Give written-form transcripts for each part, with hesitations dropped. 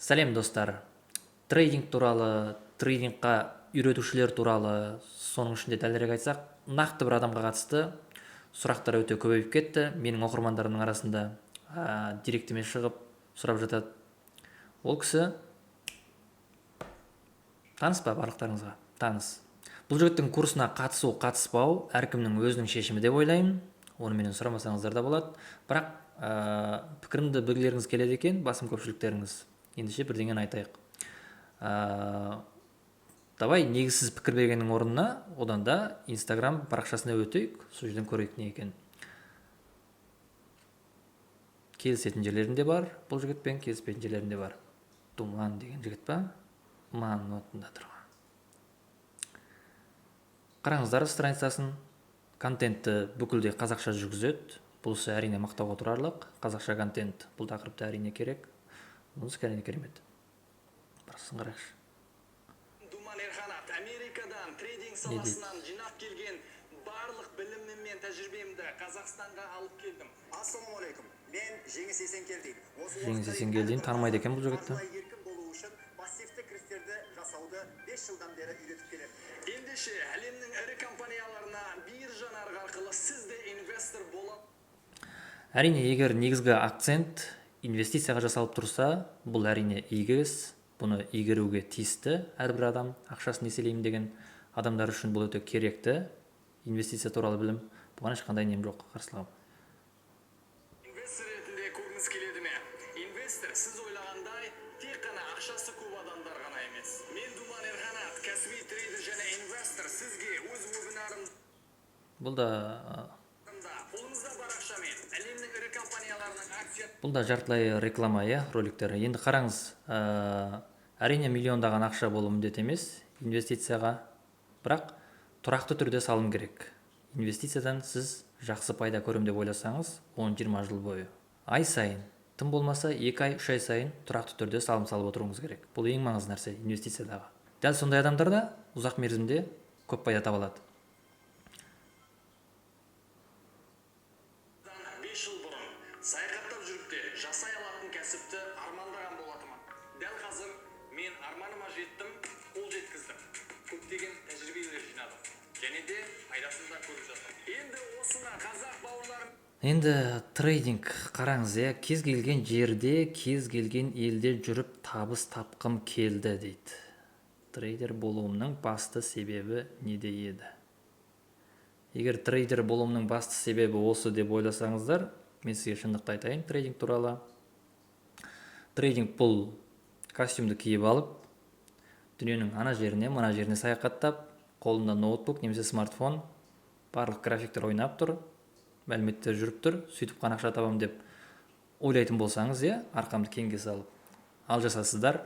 Сәлем, достар! Трейдинг туралы, трейдингқа үйретушілер туралы, соның ішінде дәлірек айтсақ, нақты бір адамға қатысты сұрақтар өте көбейіп кетті. Менің оқырмандарымның арасында директіме шығып сұрап жатады. Ол кісі таныс па барлықтарыңызға? Таныс. Бұл жігіттің курсына қатысу, қатыспау әркімнің өзінің шешімі деп ойлаймын. Оны менен сұрамасаңыздар да болады. Бірақ пікірімді білгілеріңіз келеді екен, басым көпшіліктеріңіз. Ендеше бірдеңені айтайық. Давай негізсіз пікір бергеннің орнына одан да Инстаграм парақшасына өтейік, сол жерден көрейік не екенін. Келісетін жерлерім де бар бұл жігітпен, келіспейтін жерлерім де бар. Думан деген жігіт па? Ман отында тұрған. Қараңыздар страницасын, контентті бүкілдей қазақша жүргізеді. Бұл ісі әрине мақтауға тұрарлық. Қазақша контент бұл тақырыпта әрине керек. Мұнысы әрине керемет. Парақшасын қарайықшы. Думан Ерқанат, Америкадан трейдинг Не дейді? саласынан жинап келген барлық білімім мен тәжірибемді Қазақстанға алып келдім. Ассалаумағалейкум, мен Жеңіс Есенкелдин. Осы Жеңіс уақытқа дейін Есенкелдин әрбір танымайды екен бұл қазақ жігітті. қаржылай еркін болу үшін пассивті кірістерді жасауды 5 жылдан бері үйретіп келемін. Ендеше әлемнің ірі компанияларына биржа нарығы арқылы сіз де инвестор бола Әрине, егер негізгі акцент инвестицияға жасалып тұрса, бұл әрине игі іс. Бұны игеруге тиісті әрбір адам, ақшасын еселеймін деген адамдар үшін бұл өте керекті инвестиция туралы білім. Бұған ешқандай нем жоқ, қарсылығым. Инвестор ретінде көргіңіз келеді ме? Инвестор сіз ойлағандай тек қана ақшасы көп адамдар ғана емес. Мен, Думан Ерқанат, кәсіби трейдер және инвестор, сізге өз вебинарымда Бұл да қолыңызда бар ақшамен әлемнің ірі компанияларының акция бұл да жартылай реклама, иә, роликтері. Енді қараңыз, әрине миллиондаған ақша болу міндет емес инвестицияға, бірақ тұрақты түрде салым керек. Инвестициядан сіз жақсы пайда көрем деп ойласаңыз, 10-20 жыл бойы ай сайын, тым болмаса 2 ай, 3 ай сайын тұрақты түрде салым салып отыруыңыз керек. Бұл ең маңызды нәрсе инвестициядағы. Дәл сондай адамдар да ұзақ мерзімде көп пайда таба алады. 5 жыл бұрын саяхаттап жүріп те жасай алатын кәсіпті армандаған болатынмын. Дәл қазір мен арманыма жеттім, қол жеткіздім. Көптеген тәжірибелер жинадым. Және де пайдасын да көріп жатырмын. Енді осыны қазақ бауырларым Енді трейдинг қараңыз, иә, кез келген жерде, кез келген елде жүріп табыс тапқым келді дейді. Трейдер болуымның басты себебі неде еді? Егер трейдер болуымның басты себебі осы деп ойласаңыздар, мен сізге шындықты айтайын трейдинг туралы. Трейдинг бұл костюмді киіп алып, дүниенің ана жеріне, мына жеріне саяхаттап, қолында ноутбук немесе смартфон, барлық графиктер ойнап тұр, мәліметтер жүріп тұр, сөйтіп қана ақша табамын деп ойлайтын болсаңыз, иә, арқамды кеңге салып алжасасыздар.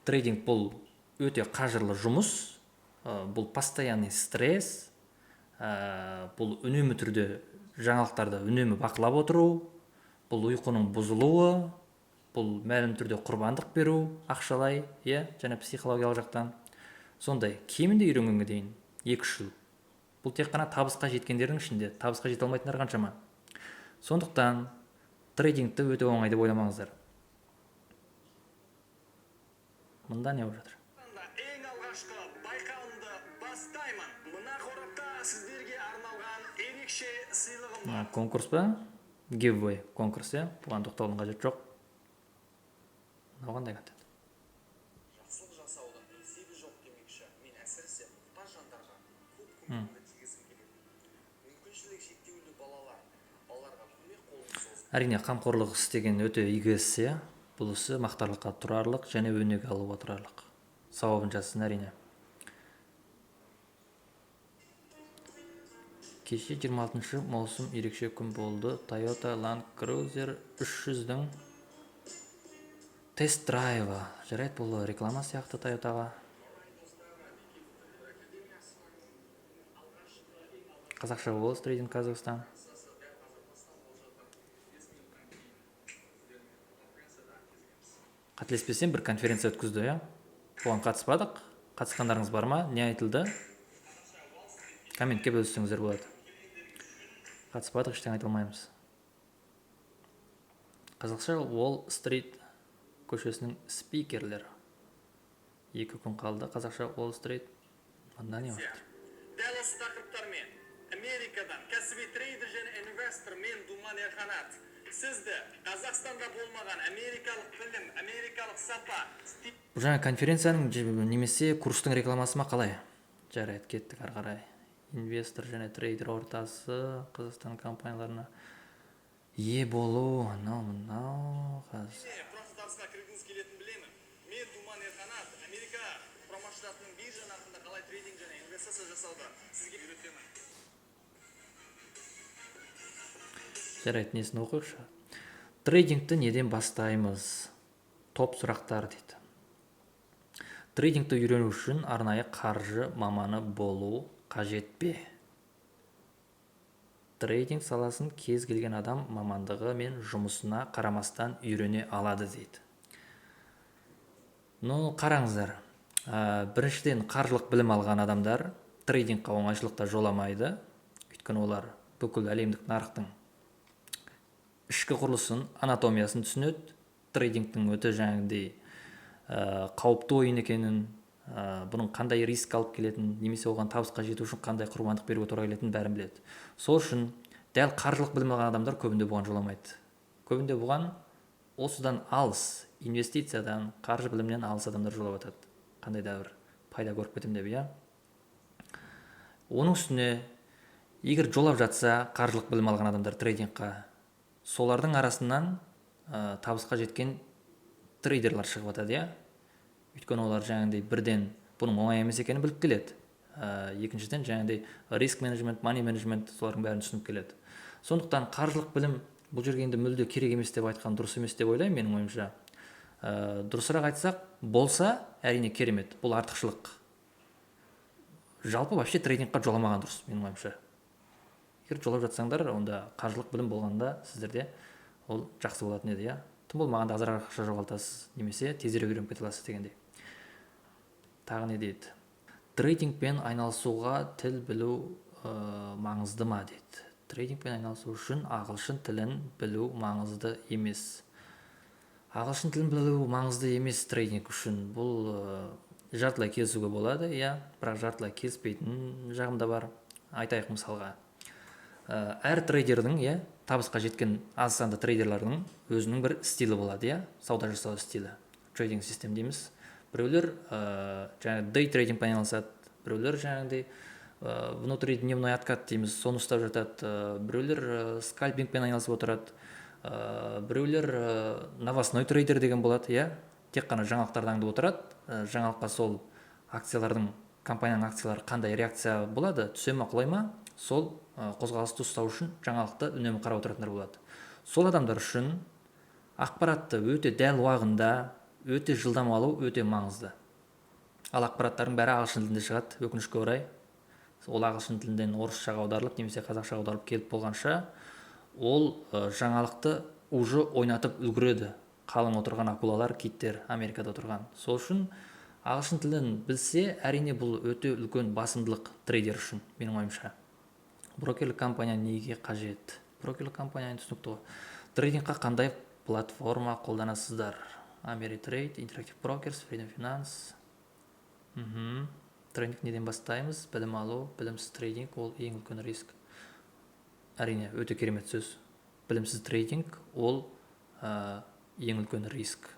Трейдинг бұл өте қажырлы жұмыс, бұл постоянный стресс, бұл үнемі түрде жаңалықтарды үнемі бақылап отыру, бұл ұйқының бұзылуы, бұл мәлім түрде құрбандық беру ақшалай, иә, және психологиялық жақтан. Сондай кемінде үйренгенге дейін 2-3 жыл. Бұл тек қана табысқа жеткендердің ішінде, табысқа жете алмайтындар қаншама. Сондықтан трейдингті өте оңай деп ойламаңыздар. Мында не болып жатыр? Ең алғашқы байқауымды бастаймын. Мына қорапта сіздерге арналған ерекше сыйлығым бар. Мына конкурс па? Giveaway конкурс, иә? Бұған тоқталудың қажеті жоқ. Мынау қандай контент? Жақсылық жасаудың есебі жоқ демекші, мен әсіресе мұқтаж жандарға көп көмегімді тигізгім келеді. Мүмкіншілігі шектеулі балаларға көмек қолын созып Әрине, қамқорлық іс деген өте игі іс, иә? Бұл ісі мақтарлыққа тұрарлық және өнеге алуға тұрарлық. Сауабын жазсын, әрине. Кеше 26 маусым ерекше күн болды. Toyota Land Cruiser 300-дің тест драйвы. Жарайды, бұл реклама сияқты Toyotаға. Қазақша Wall Street in Казахстан. Қателеспесем, бір конференция өткізді, иә? Бұған қатыспадық. Қатысқандарыңыз бар ма? Не айтылды? Комментке бөліссеңіздер болады. Қатыспадық, ештеңе айта алмаймыз. Қазақша Wall Street Көшесінің спикерлері. 2 күн қалды. Қазақша Уолл Стрит. Мында не бар? Дәл осы тақырыптармен Америкадан кәсіби трейдер және инвестор мен Думан Ерқанат сізді Қазақстанда болмаған америкалық білім, америкалық сапа. Бұл жаңа конференцияның немесе курстың рекламасы ма, қалай? Жарайды, кеттік ары қарай. Инвестор және трейдер ортасы, Қазақстан компанияларына ие болу, анау мынау қазір. Тұрақты табысқа кіргіңіз келетінін білемін. Мен Думан Ерқанат Америка Құрама Штатының биржа нарығында қалай трейдинг және инвестиция жасауды сізге үйретемін. Жарайды, несін оқиықшы. Трейдингті неден бастаймыз? Топ сұрақтар дейді. Трейдингті үйрену үшін арнайы қаржы маманы болу қажет пе? Трейдинг саласын кез келген адам мамандығы мен жұмысына қарамастан үйрене алады дейді. Ну, қараңыздар. Біріншіден, қаржылық білім алған адамдар трейдингқа оңайшылықта жоламайды. Өйткені олар бүкіл әлемдік нарықтың ішкі құрылысын, анатомиясын түсінеді. Трейдингтің өте жаңағыдай қауіпті ойын екенін, бұның қандай риск алып келетінін, немесе оған табысқа жету үшін қандай құрбандық беруге тура келетінін бәрін біледі. Сол үшін дәл қаржылық білім алған адамдар көбінде бұған жоламайды. Көбінде бұған осыдан алыс, инвестициядан, қаржы білімінен алыс адамдар жолап жатады. Қандай да бір пайда көріп кетемін деп, иә. Оның үстіне, егер жолап жатса, қаржылық білім алған адамдар трейдингқа, солардың арасынан табысқа жеткен трейдерлар шығып жатады, иә. Өйткені олар жаңағыдай бірден бұның оңай емес екенін біліп келеді. Екіншіден, жаңағыдай риск менеджмент, мани менеджмент, солардың бәрін түсініп келеді. Сондықтан қаржылық білім бұл жерге енді мүлде керек емес деп айтқан дұрыс емес деп ойлаймын, менің ойымша. Дұрысырақ айтсақ, болса, әрине керемет, бұл артықшылық. Жалпы вообще трейдингқа жоламаған дұрыс, менің ойымша. Егер жолап жатсаңдар, онда қаржылық білім болғанда сіздерде ол жақсы болатын еді, иә. Тым болмағанда азырақ ақша жоғалтасыз, немесе тезірек үйреніп кете аласыз дегендей. Тағы не дейді? Трейдингпен айналысуға тіл білу маңызды ма дейді. Трейдингпен айналысу үшін ағылшын тілін білу маңызды емес. Ағылшын тілін білу маңызды емес трейдинг үшін. Бұл жартылай келісуге болады, иә, бірақ жартылай келіспейтін жағым да бар. Айтайық мысалға. Әр трейдердің, иә, табысқа жеткен аз санды трейдерлардың өзінің бір стилі болады, иә, сауда жасау стилі, трейдинг систем дейміз. Біреулер жаңағы дей трейдингпен айналысады, біреулер жаңағыдай внутридневной откат дейміз, соны ұстап жатады, біреулер скальпингпен айналысып отырады, біреулер новостной трейдер деген болады, иә, тек қана жаңалықтарды аңдып отырады, жаңалыққа сол акциялардың, компанияның акциялары қандай реакция болады, түсе ма, құлай ма, сол қозғалысты ұстау үшін жаңалықты үнемі қарап отыратындар болады. Сол адамдар үшін ақпаратты өте дәл уағында, өте жылдам алу өте маңызды. Ал ақпараттардың бәрі ағылшын тілінде шығады, өкінішке орай. Ол ағылшын тілінен орысшаға аударылып, немесе қазақшаға аударылып келіп болғанша, ол жаңалықты уже ойнатып үлгереді. Қалың отырған акулалар, киттер Америкада отырған. Сол үшін ағылшын тілін білсе, әрине бұл өте үлкен басымдылық трейдер үшін, менің ойымша. Брокерлік компания неге қажет? Брокерлік компания түсінікті ғой. Трейдингқа қандай платформа қолданасыздар? Ameritrade, Interactive Brokers, Freedom Finance. Трейдинг неден бастаймыз? Білім алу, білімсіз трейдинг ол ең үлкен риск. Әрине, өте керемет сөз. Білімсіз трейдинг ол ең үлкен риск.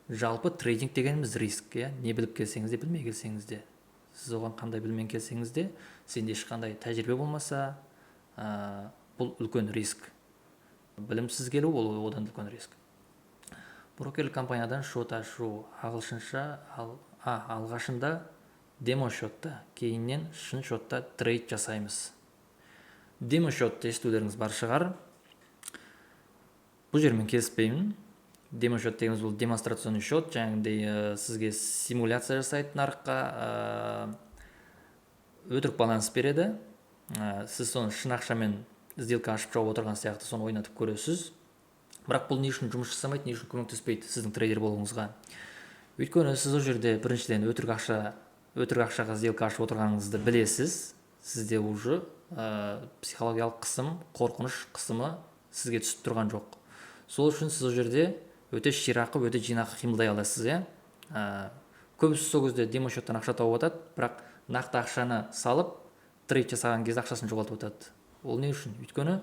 Жалпы трейдинг дегеніміз риск, иә? Не біліп келсеңіз де, білмей келсеңіз де. Сіз оған қандай біліммен келсеңіз де, сенде ешқандай тәжірибе болмаса, бұл үлкен риск. Білімсіз келу ол одан үлкен риск. Брокерлік компаниядан шот ашу ағылшынша, алғашында демо счетта, кейіннен шын счетта трейд жасаймыз. Демо счетты естулеріңіз бар шығар. Бұл жермен келіспеймін. Демо счет дегеніміз бұл демонстрационный счет, жаңағыдай сізге симуляция жасайды нарыққа, өтірік баланс береді. Сіз соны шын ақшамен сделка ашып жауып отырған сияқты соны ойнатып көресіз. Бірақ бұл не үшін жұмыс жасамайды, не үшін көмектеспейді сіздің трейдер болуыңызға? Өйткені сіз ол жерде біріншіден өтірік ақшаға сделка ашып отырғаныңызды білесіз. Сізде уже психологиялық қысым, қорқыныш қысымы сізге түсіп тұрған жоқ. Сол үшін сіз ол жерде Өте ширақы, өте жинақы қимылдай аласыз, иә. Көбісі сол кезде демо счеттан ақша тауып жатады, бірақ нақты ақшаны салып трейд жасаған кезде ақшасын жоғалтып жатады. Ол не үшін? Өйткені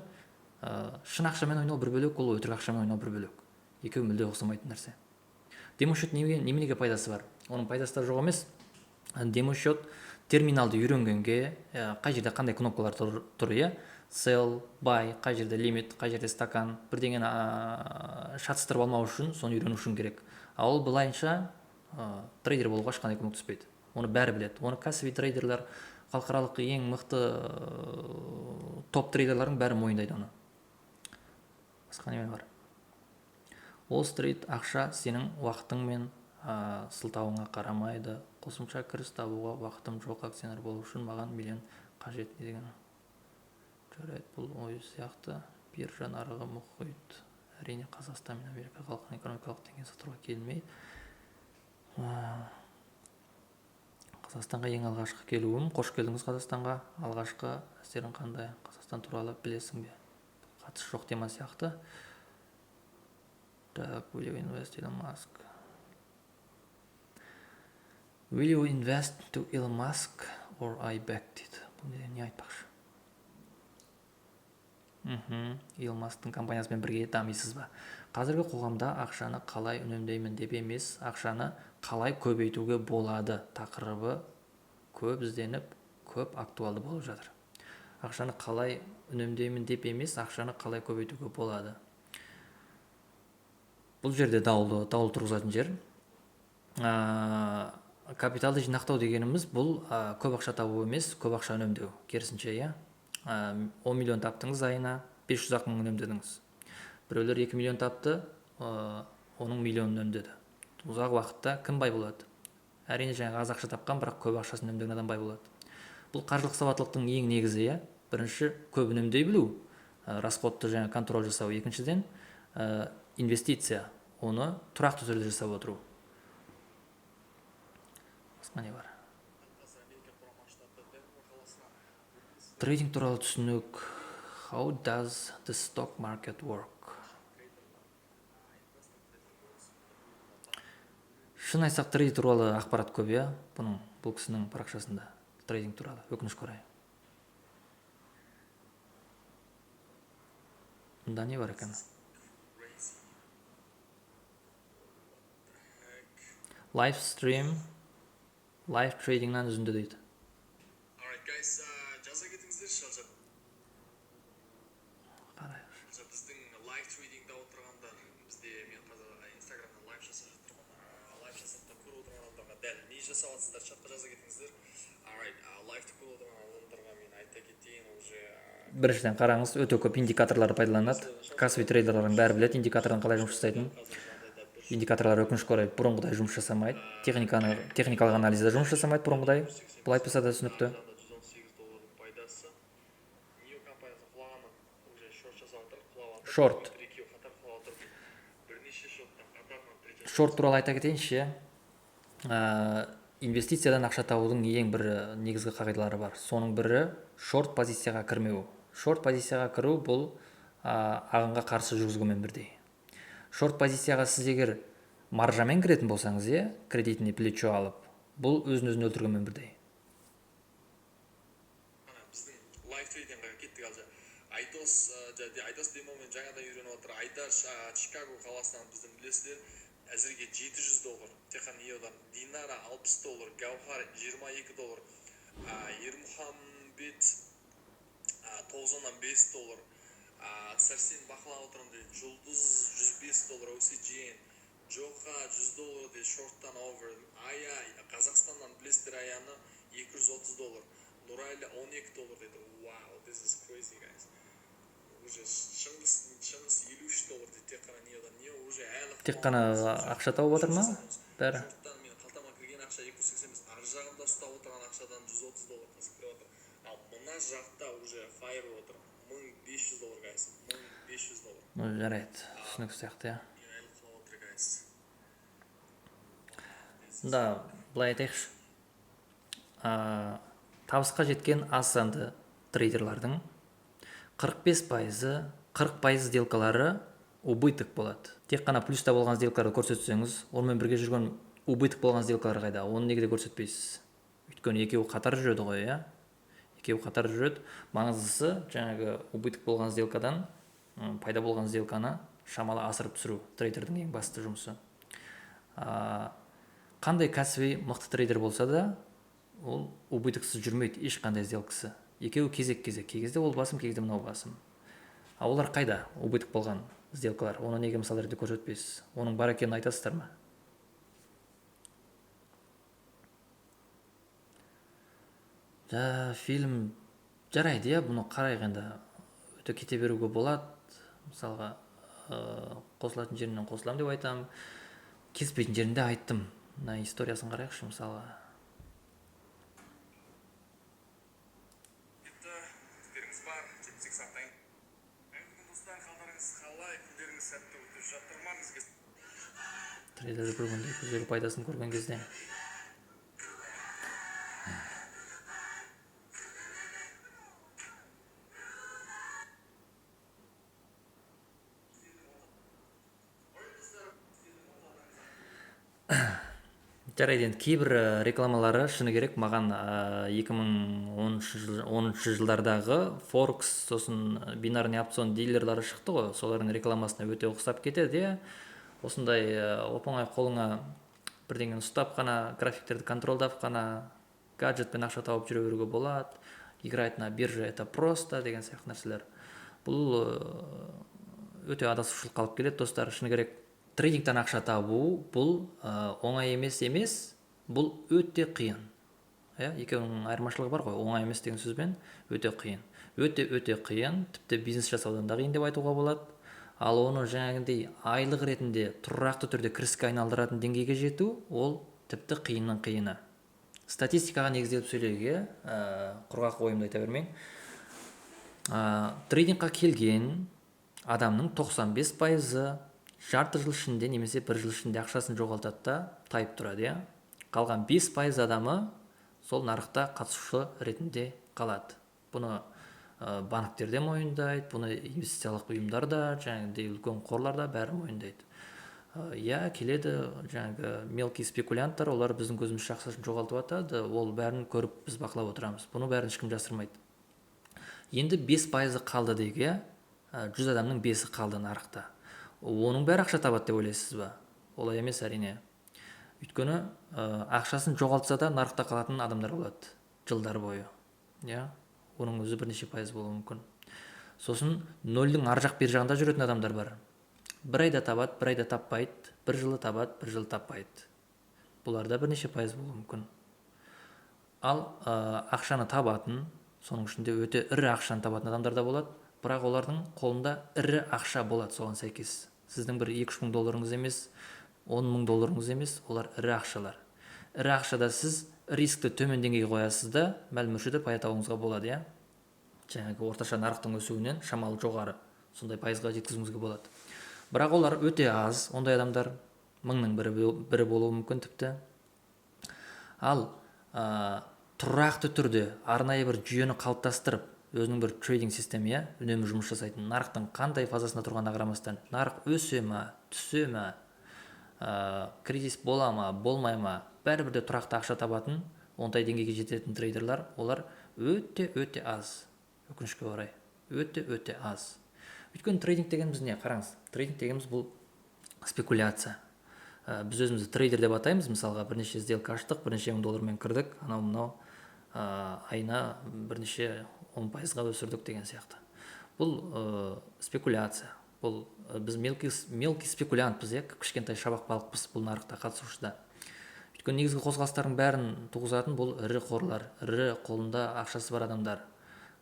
шын ақшамен ойнау бір бөлек, ол өтірік ақшамен ойнау бір бөлек. Екеуі мүлде ұқсамайтын нәрсе. Демо счет неменеге пайдасы бар? Оның пайдасы да жоқ емес. Демо счет терминалды үйренгенге, қай жерде қандай кнопкалар тұр, иә? Sell, buy, қай жерде лимит, қай жерде стакан, бірдеңені шатыстырып алмау үшін соны үйрену үшін керек. Ал ол былайынша трейдер болуға ешқандай көмектеспейді. Оны бәрі біледі. Оны кәсіби трейдерлер, халықаралық ең мықты топ трейдерлердің бәрі мойындайды оны. Басқа неме бар? Уолл Стрит ақша сенің уақытың мен сылтауыңа қарамайды. Қосымша кіріс табуға уақытым жоқ, акционер болу үшін маған миллион қажет не деген. Жарайды, бұл ой сияқты биржа нарығы мұхит. Әрине, Қазақстан мен Америка халқының экономикалық деңгейін салыстыруға келмейді. Қазақстанға ең алғашқы келуім. Қош келдіңіз Қазақстанға. Алғашқы әсерің қандай? Қазақстан туралы білесің бе? Қатысы жоқ тема сияқты. Так, will you invest Elon Musk? Will you invest to Elon Musk or I back дейді. Бұл не айтпақшы? Elon Musk'тың компаниясымен бірге дамисыз ба? Қазіргі қоғамда ақшаны қалай үнемдеймін деп емес, ақшаны қалай көбейтуге болады тақырыбы көп ізденіп, көп актуалды болып жатыр. Ақшаны қалай үнемдеймін деп емес, ақшаны қалай көбейтуге болады. Бұл жерде даулы тұрғызатын жер. Капиталды жинақтау дегеніміз бұл көп ақша табу емес, көп ақша үнемдеу. Керісінше, иә? 10 миллион таптыңыз айына, 500 ақ мың үнемдедіңіз. Біреулер 2 миллион тапты, оның миллионын үнемдеді. Ұзақ уақытта кім бай болады? Әрине, жаңағы аз ақша тапқан, бірақ көп ақшасын үнемдеген адам бай болады. Бұл қаржылық сауаттылықтың ең негізі, иә? Бірінші, көп үнемдей білу, расходты жаңа контроль жасау. Екіншіден, инвестиция, оны тұрақты түрде жасап отыру. Басқа не бар? Трейдинг туралы түсінік. How does the stock market work? Шын айтсақ, трейдинг туралы ақпарат көп, иә? Бұл кісінің парақшасында трейдинг туралы, өкінішке орай. Мұнда не бар екен? Live stream, live tradingнан үзінді дейді. Alright, guys, жаза кетіңіздерші, Алжап. Қарайық. Алжап, біздің live tradingда отырғандар, бізде мен қазір Инстаграмнан live жасап жатырмын. Live жасап та көріп отырған адамдарға дәл не жасап жатсыздар, чатқа жаза кетіңіздер. Alright, live-ті көріп отырған адамдарға мен айта кетейін, уже, Біріншіден қараңыз, өте көп индикаторлар пайдаланады. Кәсіби трейдерлердің бәрі біледі индикатордың қалай жұмыс жасайтынын. Индикаторлар өкінішке орай бұрынғыдай жұмыс жасамайды. Техникалық анализде жұмыс жасамайды бұрынғыдай. Бұл айтпаса да түсінікті. Шорт. Шорт туралы айта кетейінші. Инвестициядан ақша табудың ең бір негізгі қағидалары бар. Соның бірі шорт позицияға кірмеу. Шорт позицияға кіру бұл, ағынға қарсы жүзгімен бірдей. Шорт позицияға сіз егер маржамен кіретін болсаңыз, иә, кредитный плечо алып, бұл өзін өзін өлтіргенмен бірдей. Ана, біздің лайв трейдингға кеттік әлі. Айдос, Айдос демомен жаңадан үйреніп отыр. Айдар, Чикаго қаласынан біздің білесіздер. Әзірге жеті жүз доллар, тек қана НИОдан. Динара алпыс доллар, Гаухар жиырма екі доллар, Ермұхамбет, тоғыз оннан бес доллар, Сәрсен бақылап отырмын дейді, Жұлдыз жүз бес доллар, OCGN, Жоха жүз доллар дейді, шорттан овер, Ая, Қазақстаннан білесіздер Аяны, екі жүз отыз доллар, Нұрәлі он екі доллар дейді. Вау, this is crazy, guys. Уже Шыңғыс елу үш доллар дейді, тек қана НИОдан. НИО уже әлі Тек қана ақша тауып отыр ма? Бәрі. Шорттан мен қалтама кірген ақша екі жүз сексен бес, ар жағында ұстап отырған ақшадан жүз отыз доллар қазір кіріп отыр. Ал мына жақта уже фаер отыр. Мың бес жүз доллар, guys. Мың бес жүз доллар. Ну, жарайды, түсінікті сияқты, иә. Әлі құлап отыр, guys. Да, былай айтайықшы. Табысқа жеткен аз санды трейдерлардың қырық бес пайызы, қырық пайыз сделкалары Убыток болады. Тек қана плюста болған сделкаларды көрсетсеңіз, онымен бірге жүрген убыток болған сделкалар қайда? Оны неге де көрсетпейсіз? Өйткені екеуі қатар жүреді ғой, иә? Екеуі қатар жүреді. Маңыздысы жаңағы убыток болған сделкадан пайда болған сделканы шамалы асырып түсіру трейдердің ең басты жұмысы. Қандай кәсіби мықты трейдер болса да, ол убытоксыз жүрмейді ешқандай сделкасы. Екеуі кезек-кезек. Кей кезде ол басым, кей кезде мынау басым. А олар қайда убыток болған сделкалар? Оны неге мысал ретінде көрсетпейсіз? Оның бар екенін айтасыздар ма? Фильм жарайды, иә, бұны қарайық енді. Өте кете беруге болады. Мысалға, қосылатын жерінен қосыламын деп айтамын. Келіспейтін жерінде айттым. Мына историясын қарайықшы мысалға. Күндеріңіз бар, 78 сағаттан. Достар, қалдарыңыз қалай, күндеріңіз сәтті өтіп жатыр ма бізге? Трейдерді көргенде, өздері пайдасын көрген кезде. Жарайды, енді кейбір рекламалары шыны керек маған 2010 жылдардағы Форекс, сосын бинарный опцион дилерлары шықты ғой, солардың рекламасына өте ұқсап кетеді, иә. Осындай оп-оңай қолыңа бірдеңені ұстап қана, графиктерді контролдап қана, гаджетпен ақша тауып жүре беруге болады. Играть на бирже это просто деген сияқты нәрселер. Бұл өте адасушылыққа алып келеді, достар, шыны керек. Трейдингтен ақша табу бұл оңай емес, бұл өте қиын. Иә, екеуінің айырмашылығы бар ғой, оңай емес деген сөзбен өте қиын. Өте-өте қиын, тіпті бизнес жасаудан да қиын деп айтуға болады. Ал оны жаңағындай айлық ретінде тұрақты түрде кіріске айналдыратын деңгейге жету, ол тіпті қиынның қиыны. Статистикаға негізделіп сөйлеуге, құрғақ ойымды айта бермейін. Трейдингқа келген адамның 95% жарты жыл ішінде немесе бір жыл ішінде ақшасын жоғалтады да тайып тұрады, иә. Қалған 5% адамы сол нарықта қатысушы ретінде қалады. Бұны банктер де мойындайды, бұны инвестициялық ұйымдар да, жаңағыдай үлкен қорлар да бәрі мойындайды. Иә, келеді жаңағы мелкий спекулянттар, олар біздің көзімізше ақшасын жоғалтып жатады, ол бәрін көріп біз бақылап отырамыз. Бұны бәрін ешкім жасырмайды. Енді 5% қалды дейік, иә? 100 адамның 5-і қалды нарықта. Оның бәрі ақша табады деп ойлайсыз ба? Олай емес әрине. Өйткені ақшасын жоғалтса да нарықта қалатын адамдар болады жылдар бойы. Иә? Оның өзі бірнеше пайыз болуы мүмкін. Сосын нөлдің ар жақ бер жағында жүретін адамдар бар. Бір айда табады, бір айда таппайды, бір жылы табады, бір жылы таппайды. Бұлар да бірнеше пайыз болуы мүмкін. Ал ақшаны табатын, соның ішінде өте ірі ақшаны табатын адамдар да болады, бірақ олардың қолында ірі ақша болады соған сәйкес. Сіздің бір екі-үш мың долларыңыз емес, он мың долларыңыз емес, олар ірі ақшалар. Ірі ақшада сіз рискті төмен деңгейге қоясыз да, мәлім мөлшерде пайда табуыңызға болады, иә? Жаңағы орташа нарықтың өсуінен шамалы жоғары, сондай пайызға жеткізуіңізге болады. Бірақ олар өте аз, ондай адамдар мыңның бірі болуы мүмкін тіпті. Ал тұрақты түрде арнайы бір жүйені қалыптастырып, өзінің бір трейдинг системі, иә, үнемі жұмыс жасайтын, нарықтың қандай фазасында тұрғанына қарамастан, нарық өсе ма, түсе ма, кризис бола ма, болмай ма, бәрібір де тұрақты ақша табатын, ондай деңгейге жететін трейдерлар, олар өте-өте аз, өкінішке орай, өте-өте аз. Өйткені трейдинг дегеніміз не? Қараңыз, трейдинг дегеніміз бұл спекуляция. Біз өзімізді трейдер деп атаймыз, мысалға бірнеше сделка аштық, бірнеше мың доллармен кірдік, анау мынау, айына бірнеше он пайызға өсірдік деген сияқты. Бұл спекуляция. Бұл біз мелкий спекулянтпыз, иә, кішкентай шабақ балықпыз бұл нарықта қатысушыда. Өйткені негізгі қозғалыстардың бәрін туғызатын бұл ірі қорлар, ірі қолында ақшасы бар адамдар.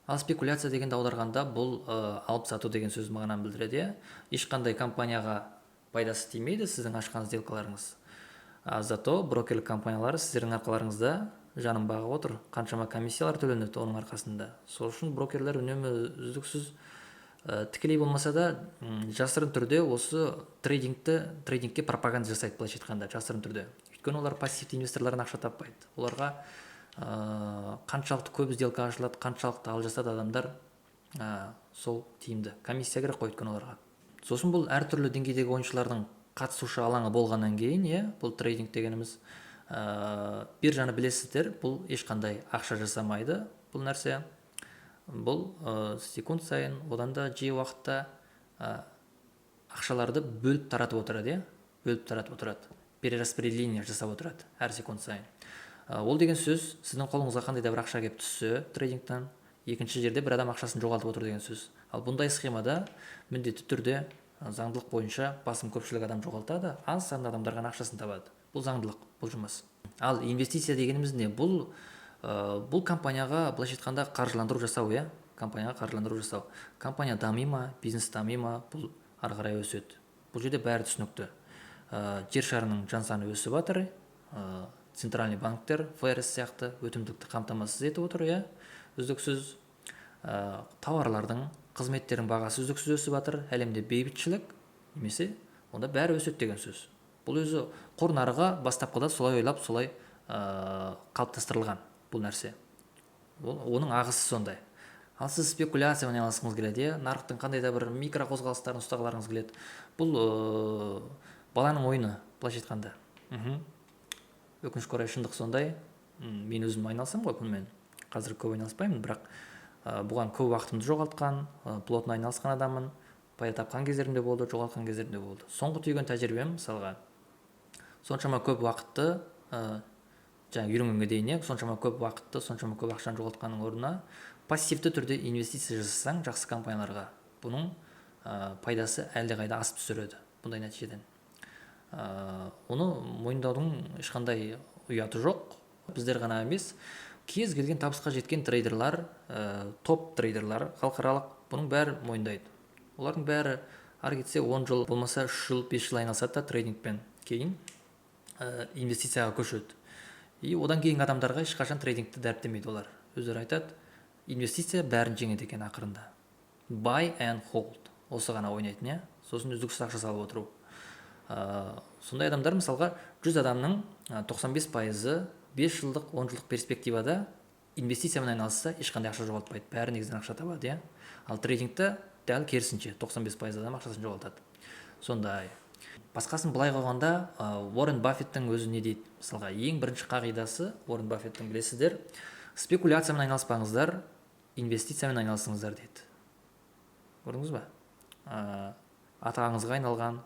Ал спекуляция дегенді аударғанда бұл алып сату деген сөз мағынаны білдіреді, иә. Ешқандай компанияға пайдасы тимейді сіздің ашқан сделкаларыңыз. А зато брокерлік компаниялар сіздердің арқаларыңызда жанын бағып отыр. Қаншама комиссиялар төленеді оның арқасында. Сол үшін брокерлер үнемі үздіксіз, тікелей болмаса да, жасырын түрде осы трейдингке пропаганда жасайды, былайша айтқанда, жасырын түрде. Өйткені олар пассивті инвесторлардан ақша таппайды. Оларға қаншалықты көп сделка ашылады, қаншалықты ал жасады адамдар, сол тиімді. Комиссия керек қой өйткені оларға. Сосын бұл әртүрлі деңгейдегі ойыншылардың қатысушы алаңы болғаннан кейін, иә, бұл трейдинг дегеніміз, биржаны білесіздер, бұл ешқандай ақша жасамайды бұл нәрсе. Бұл секунд сайын, одан да жиі уақытта ақшаларды бөліп таратып отырады, иә, бөліп таратып отырады, перераспределение жасап отырады әр секунд сайын. Ол деген сөз, сіздің қолыңызға қандай да бір ақша келіп түссе трейдингтен, екінші жерде бір адам ақшасын жоғалтып отыр деген сөз. Ал бұндай схемада міндетті түрде заңдылық бойынша басым көпшілік адам жоғалтады, аз санды адамдар ғана ақшасын табады. Бұл заңдылық, бұл жұмыс. Ал инвестиция дегеніміз не? Бұл компанияға, былайша айтқанда, қаржыландыру жасау, иә, компанияға қаржыландыру жасау. Компания дами ма, бизнес дами ма, бұл ары қарай өседі. Бұл жерде бәрі түсінікті. Жер шарының жан саны өсіп жатыр, центральный банктер ФРС сияқты өтімділікті қамтамасыз етіп отыр, иә, үздіксіз. Тауарлардың, қызметтердің бағасы үздіксіз өсіп жатыр. Әлемде бейбітшілік немесе онда бәрі өседі деген сөз. Бұл өзі қор нарығы бастапқыда солай ойлап, солай қалыптастырылған бұл нәрсе. Ол оның ағысы сондай. Ал сіз спекуляциямен айналысқыңыз келеді, иә, нарықтың қандай да бір микро қозғалыстарын ұстағыларыңыз келеді. Бұл баланың ойыны, былайша айтқанда. Өкінішке орай, шындық сондай. Мен өзім айналысамын ғой бұнымен, қазір көп айналыспаймын, бірақ бұған көп уақытымды жоғалтқан, плотно айналысқан адаммын. Пайда тапқан кездерім де болды, жоғалтқан кездерім де болды. Соңғы түйген тәжірибем, мысалға, соншама көп уақытты, жаңа үйренгенге дейін, иә, соншама көп уақытты, соншама көп ақшаны жоғалтқанның орнына пассивті түрде инвестиция жасасаң жақсы компанияларға, бұның пайдасы әлдеқайда асып түсер еді бұндай нәтижеден. Оны мойындаудың ешқандай ұяты жоқ. Біздер ғана емес, кез келген табысқа жеткен трейдерлар, топ трейдерлар халықаралық, бұның бәрі мойындайды. Олардың бәрі ары кетсе 10 жыл, болмаса 3 жыл, 5 жыл айналысады да трейдингпен, кейін инвестицияға көшеді. И одан кейінгі адамдарға ешқашан трейдингті дәріптемейді. Олар өздері айтады: инвестиция бәрін жеңеді екен ақырында. Buy and hold, осы ғана ойнайтын, иә, сосын үздіксіз ақша салып отыру. Сондай адамдар, мысалға, 100 адамның 95%-ы 5 жылдық, 10 жылдық перспективада инвестициямен айналысса, ешқандай ақша жоғалтпайды, бәрі негізінен ақша табады, иә. Ал трейдингте дәл керісінше, 95% адам ақшасын жоғалтады. Сондай. Басқасын былай қойғанда, Уоррен Баффеттің өзі не дейді? Мысалға, ең бірінші қағидасы Уоррен Баффеттің, білесіздер: спекуляциямен айналыспаңыздар, инвестициямен айналысыңыздар дейді. Көрдіңіз ба, аты аңызға айналған,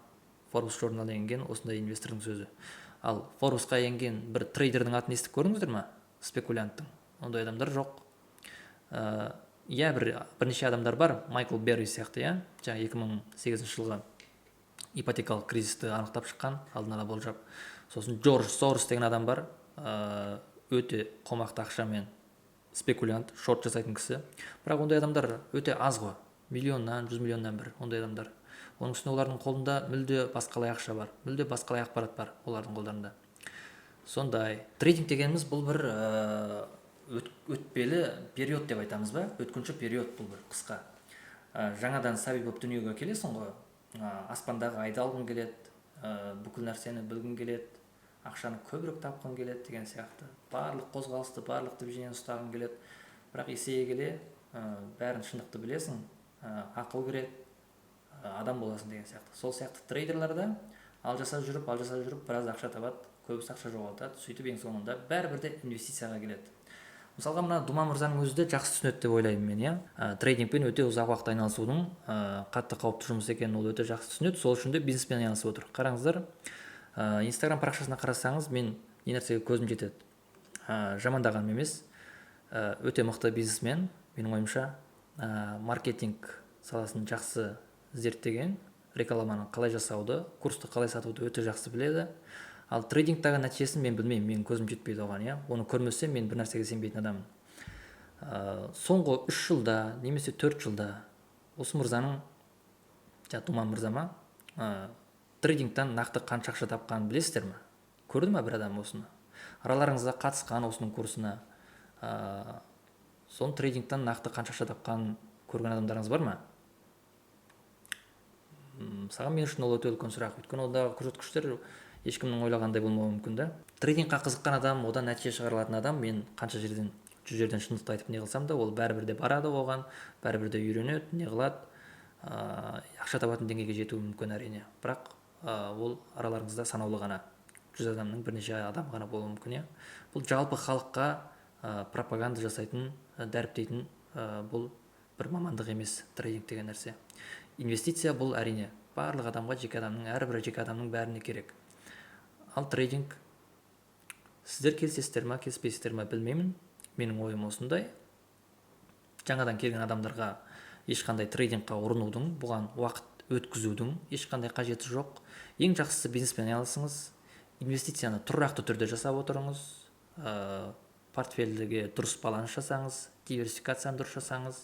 Forbes журналына енген осындай инвестордың сөзі. Ал Форбсқа енген бір трейдердің атын естіп көрдіңіздер ма, спекулянттың? Ондай адамдар жоқ. Иә, бірнеше адамдар бар, Майкл Берри сияқты, иә, жаңа 2008 жылғы ипотекалық кризисті анықтап шыққан, алдын ала болжап. Сосын Джордж Сорос деген адам бар, өте қомақты ақшамен спекулянт, шорт жасайтын кісі. Бірақ ондай адамдар өте аз ғой, миллионнан, 100 миллионнан бір ондай адамдар. Оның үстіне олардың қолында мүлде басқалай ақша бар, мүлде басқалай ақпарат бар олардың қолдарында. Сондай. Трейдинг дегеніміз бұл бір өтпелі период деп айтамыз ба, өткінші период. Бұл бір қысқа, жаңадан сәби болып дүниеге келесің ғой, аспандағы айды алғың келеді, бүкіл нәрсені білгің келеді, ақшаны көбірек тапқың келеді деген сияқты, барлық қозғалысты, барлық движениені ұстағың келеді. Бірақ есейе келе бәрін, шындықты білесің, ақыл кіреді, адам боласың деген сияқты. Сол сияқты трейдерлар да ал жасап жүріп, ал жасап жүріп біраз ақша табады, көбісі ақша жоғалтады. Сөйтіп, ең соңында бәрібір де инвестицияға келеді. Мысалға, мына Думан мырзаның өзі де жақсы түсінеді деп ойлаймын мен, иә. Трейдингпен өте ұзақ уақыт айналысудың қатты қауіпті жұмыс екенін ол өте жақсы түсінеді. Сол үшін де бизнеспен айналысып отыр. Қараңыздар, Инстаграм парақшасына қарасаңыз, мен не нәрсеге көзім жетеді? Жамандағаным емес, өте мықты бизнесмен менің ойымша. Маркетинг саласын жақсы зерттеген, рекламаны қалай жасауды, курсты қалай сатуды өте жақсы біледі. Ал трейдингтағы нәтижесін мен білмеймін, менің көзім жетпейді оған, иә. Оны көрмесем, мен бір нәрсеге сенбейтін адаммын. Соңғы 3 жылда немесе 4 жылда осы мырзаның, жаңа Думан мырза ма, трейдингтан нақты қанша ақша тапқанын білесіздер ме? Көрді ма бір адам осыны, араларыңызда қатысқан осының курсына? Соның трейдингтан нақты қанша ақша тапқанын көрген адамдарыңыз бар ма? Мысалға, мен үшін ол өте үлкен сұрақ, өйткені ондағы көрсеткіштер ешкімнің ойлағандай болмауы мүмкін да. Трейдингқа қызыққан адам, одан нәтиже шығара алатын адам, мен қанша жерден, 100 жерден шындықты айтып не қылсам да, ол бәрібір де барады оған, бәрібір де үйренеді, не қылады. Ақша табатын деңгейге жетуі мүмкін, әрине, бірақ ол араларыңызда санаулы ғана, 100 адамның бірнеше адам ғана болуы мүмкін, иә. Бұл жалпы халыққа пропаганда жасайтын, дәріптейтін бұл бір мамандық емес трейдинг деген нәрсе. Инвестиция бұл, әрине, барлық адамға, жеке адамның, әрбір жеке адамның бәріне керек. Ал трейдинг, сіздер келісесіздер ма, келіспейсіздер ма, білмеймін, менің ойым осындай. Жаңадан келген адамдарға ешқандай трейдингқа ұрынудың, бұған уақыт өткізудің ешқандай қажеті жоқ. Ең жақсысы, бизнеспен айналысыңыз, инвестицияны тұрақты түрде жасап отырыңыз, портфельге дұрыс баланс жасаңыз, диверсификацияны дұрыс жасаңыз.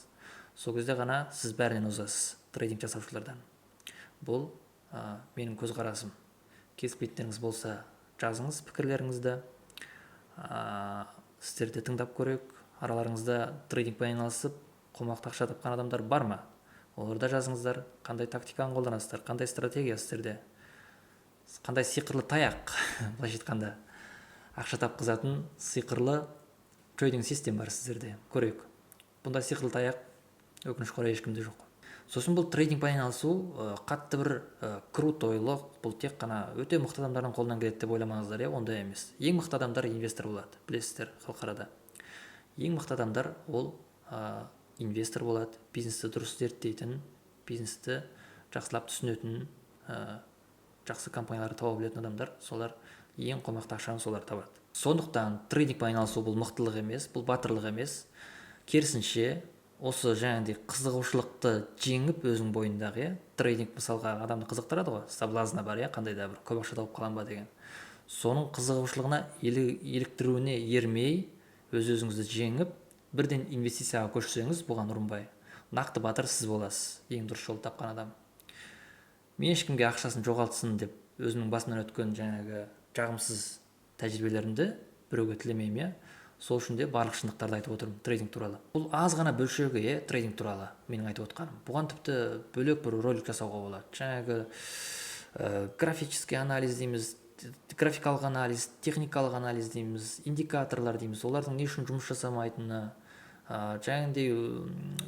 Сол кезде ғана сіз бәрінен озасыз трейдинг жасаушылардан. Бұл менің көзқарасым. Келіспейтіндеріңіз болса, жазыңыз пікірлеріңізді, сіздерді тыңдап көрейік. Араларыңызда трейдингпен айналысып, қомақты ақша тапқан адамдар бар ма? Олар да жазыңыздар. Қандай тактиканы қолданасыздар, қандай стратегия сіздерде, қандай сиқырлы таяқ, былайша айтқанда, ақша тапқызатын сиқырлы трейдинг система бар сіздерде, көрейік. Бұндай сиқырлы таяқ, өкінішке орай, ешкімде жоқ. Сосын бұл трейдингпен айналысу қатты бір крутойлық, бұл тек қана өте мықты адамдардың қолынан келеді деп ойламаңыздар, иә, ондай емес. Ең мықты адамдар инвестор болады, білесіздер, халықарада ең мықты адамдар ол инвестор болады, бизнесті дұрыс зерттейтін, бизнесті жақсылап түсінетін, жақсы компанияларды таба білетін адамдар. Солар ең қомақты ақшаны солар табады. Сондықтан трейдингпен айналысу бұл мықтылық емес, бұл батырлық емес. Керісінше, осы жаңағыдай қызығушылықты жеңіп өзің бойындағы, иә, трейдинг мысалға адамды қызықтырады ғой, соблазны бар, иә, қандай да бір көп ақша тауып қаламын ба деген. Соның қызығушылығына, еліктіруіне ермей, өз өзіңізді жеңіп, бірден инвестицияға көшсеңіз, бұған ұрынбай, нақты батыр сіз боласыз, ең дұрыс жолды тапқан адам. Мен ешкімге ақшасын жоғалтсын деп өзімнің басымнан өткен жаңағы жағымсыз тәжірибелерімді біреуге тілемеймін, иә. Сол үшін де барлық шындықтарды айтып отырмын трейдинг туралы. Бұл аз ғана бөлшегі, иә, трейдинг туралы менің айтып отқаным. Бұған тіпті бөлек бір ролик жасауға болады. Жаңағы графический анализ дейміз, графикалық анализ, техникалық анализ дейміз, индикаторлар дейміз, олардың не үшін жұмыс жасамайтыны, жаңағыдай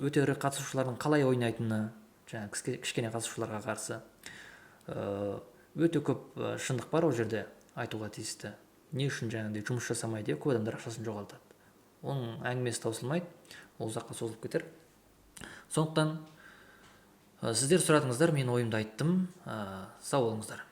өте ірі қатысушылардың қалай ойнайтыны, жаңағы кішкене қатысушыларға қарсы, өте көп шындық бар ол жерде айтуға тиісті. Не үшін жаңағыдай жұмыс жасамайды, иә, көп адамдар ақшасын жоғалтады, оның әңгімесі таусылмайды, ол ұзаққа созылып кетер. Сондықтан сіздер сұрадыңыздар, мен ойымды айттым. Сау болыңыздар.